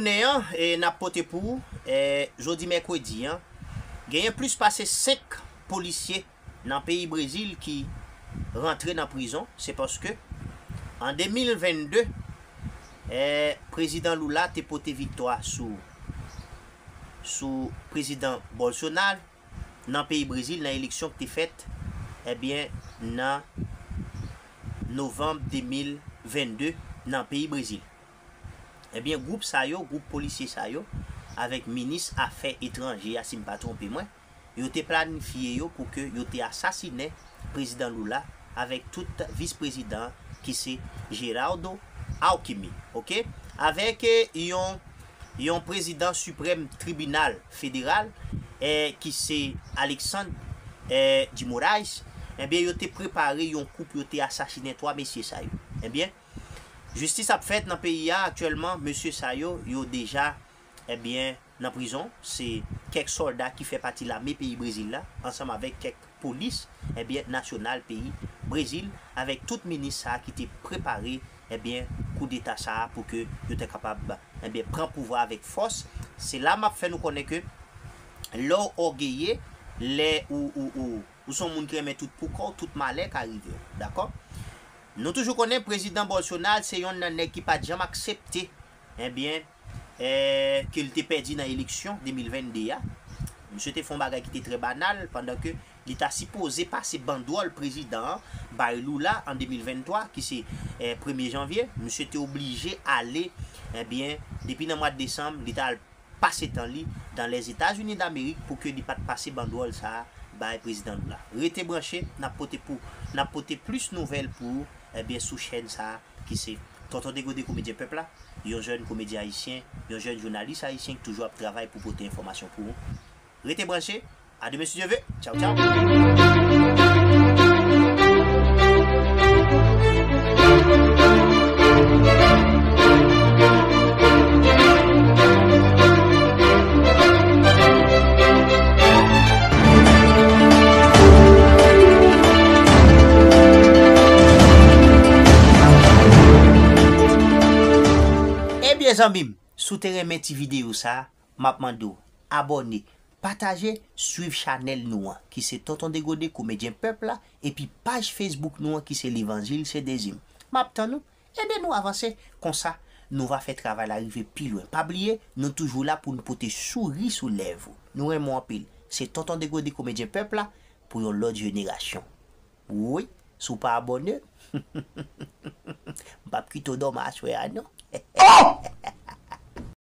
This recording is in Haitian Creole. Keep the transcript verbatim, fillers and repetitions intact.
Jounen an, e, n ap pote pou ou, e, jodi mèkredi an, genyen plis pase senk polisye nan peyi Brezil ki rantre nan prizon. Se paske an de mil venn de, e, prezidan Lula te pote viktwa sou, sou prezidan Bolsonaro nan peyi Brezil, nan eleksyon ki te fèt, ebyen, nan novanm de mil venn de nan peyi Brezil. Ebyen, gwoup sa yo, gwoup polisye sa yo, avèk minis afè etranje a, si m pa twonpe mwen, yo te planifye yo pou ke yo te asasinen prezidan Lula avèk tout vis prezidan ki se Geraldo Alckmin, oke? Avèk, eh, yon, yon prezidan siprèm tribinal federal, eh, ki se Alexandre, eh, de Moraes, ebyen, yo te prepare yon kou pou yo te asasinen twa mesye sa yo. Ebyen, jistis ap fèt nan peyi a aktyèlman, mesye sa yo, yo deja, ebyen, nan prizon. Se kèk sòlda ki fè pati lame peyi Brezil la, ansanm avèk kèk polis, ebyen, nasyonal peyi Brezil, avèk tout minis sa a ki te prepare, ebyen, koudeta sa a pou ke yo te kapab, ebyen, pran pouvwa avèk fòs. Se la m ap fè nou konnen ke lè w ògeye, lè ou, ou, ou, ou se yon moun ki renmen tout pou kò w, tout malè ka rive w. Dakò? Nou toujou konnen prezidan Bolsonaro se yonn nan nèg ki pa t janm aksepte, ebyen, eh, ke l te pèdi nan eleksyon de mil venn de a. Misye te fè yon bagay ki te trè banal, pandan ke li ta sipoze pase bandwòl prezidan an bay Lula an de mil venn twa, ki se, eh, premye janvye. Misye te oblije ale, ebyen, depi nan mwa desanm, li ta al pase tan li dan Lèzetazini Damerik pou ke li pa t pase bandwòl sa a bay prezidan Lula. Rete branche, n ap pote pou, n ap pote plis nouvèl pou ou, ebyen, sou chèn sa a ki se Tonton Degode, komedyen pèp la, yon jèn komedyen ayisyen, yon jèn jounalis ayisyen ki toujou ap travay pou pote enfòmasyon pou ou. Rete branche, a demen si Dye ve. Tchaw, tchaw. Ebyen, zanmi m, si w te renmen ti videyo sa a, m ap mande w abòne, pataje, swiv chanèl nou an, ki se Tonton Degode, komedyen pèp la, epi paj Facebook nou an, ki se Levanjil se Dezim. M ap tann ou, ede nou avanse, konsa, nou va fè travay la rive pi lwen. Pa bliye, nou toujou la pou n pote souri sou lèv ou. Nou renmen w anpil. Se Tonton Degode, komedyen pèp la, pou yon lòt jenerasyon. Wi, si w pa abòne, m p ap kite w dòmi aswè a, non. Oh!